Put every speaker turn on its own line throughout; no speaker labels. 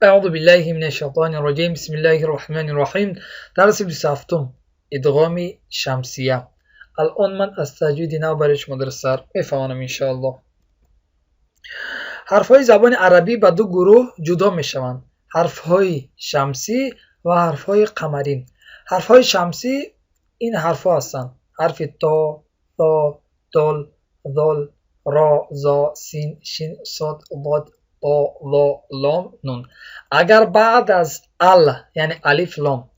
اعوذ بالله من الشیطان الرجیم. بسم الله الرحمن الرحیم. درس 27، ادغام شمسیه. الان من از تجوید نو برای شما درس میفهمانم انشاءالله. حرف های زبان عربی به دو گروه جدا میشوند: حرف های شمسی و حرف های قمری. حرف های شمسی این حرف ها هستند: حرف تا، ثا، دال، ذال، را، زا، سین، شین، صاد، ضاد، طا، ظا، لام، نون. اگر بعد از ال، یعنی الف لام،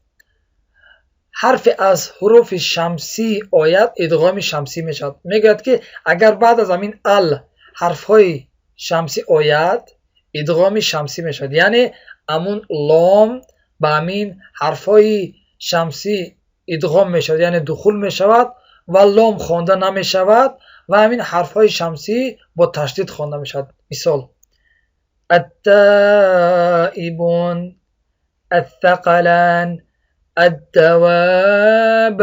حرف از حروف شمسی آید، ادغام شمسی میشود. میگوید که اگر بعد از همین ال حرف های شمسی آید، ادغام شمسی میشود، یعنی امون لام به همین حرف های شمسی ادغام میشود، یعنی دخول میشود و لام خوانده نمیشود و همین حرف های شمسی با تشدید خوانده میشود. مثال: التائبون، الثقلان، الدواب،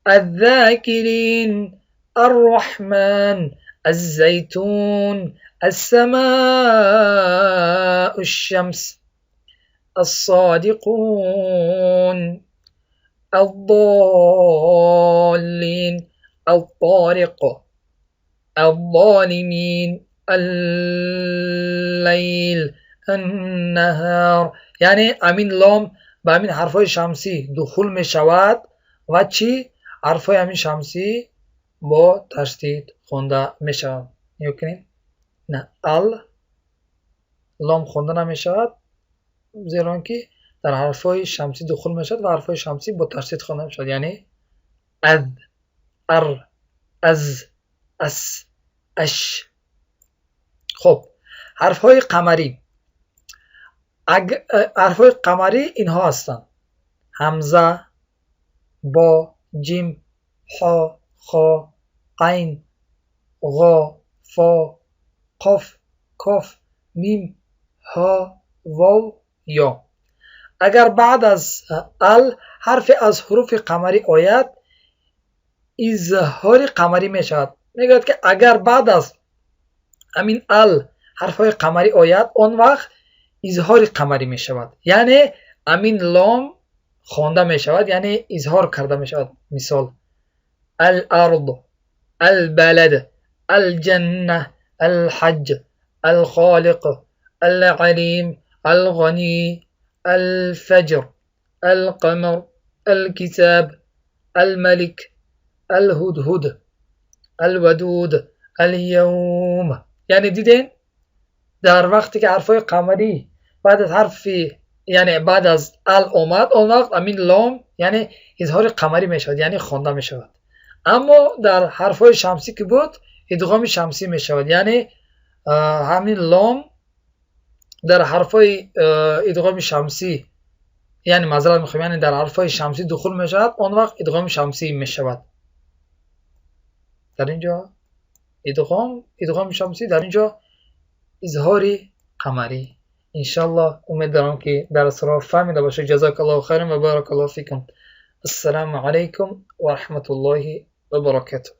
الذاكرين، الرحمن، الزيتون، السماء، الشمس، الصادقون، الضالين، الطارق، الظالمين، اللیل، النهار. یعنی امین لام به همین حرفای شمسی دخول می شود و چی؟ حرفای همین شمسی با تشدید خونده می شود. نگاه کنید، نه، ال لام خونده نمی شود، زیرا که در حرفای شمسی دخول می شود و حرفای شمسی با تشدید خونده می شود، یعنی اذ، ار، از، اس، اش. خب، حرف های قمری. حرف های قمری اینها هستند: همزه، با، جیم، حا، خا، عین، غا، فا، قاف، کاف، میم، ها، واو، یا. اگر بعد از ال حرف از حروف قمری آید، اظهار قمری می شود. میگوید که اگر بعد از همین ال حرف های قمری آید، آن وقت اظهار قمری می شود، یعنی امین لام خوانده می شود، یعنی اظهار کرده می شود. مثال: الارض، البلد، الجنة، الحج، الخالق، العليم، الغني، الفجر، القمر، الكتاب، الملك، الهدهد، الودود، اليوم. یعنی دیدین، در وقتی که حرفای قمری بعد از حرف، یعنی بعد از ال اومد، اون وقت امین لام یعنی اظهار قمری می شود، یعنی خوانده می شود. اما در حرفای شمسی که بود، ادغام شمسی می شود، یعنی همین لام در حرفای ادغام شمسی، یعنی معذرت میخوام، یعنی در حرفای شمسی دخول می شود، آن وقت ادغام شمسی می شود. در اینجا ادغام شمسی، در اینجا اظهار قمری. انشالله امید دارم که درس را فهمیده باشه. جزاک الله خیرا و بارک الله فیکم. السلام علیکم و رحمت الله و برکاته.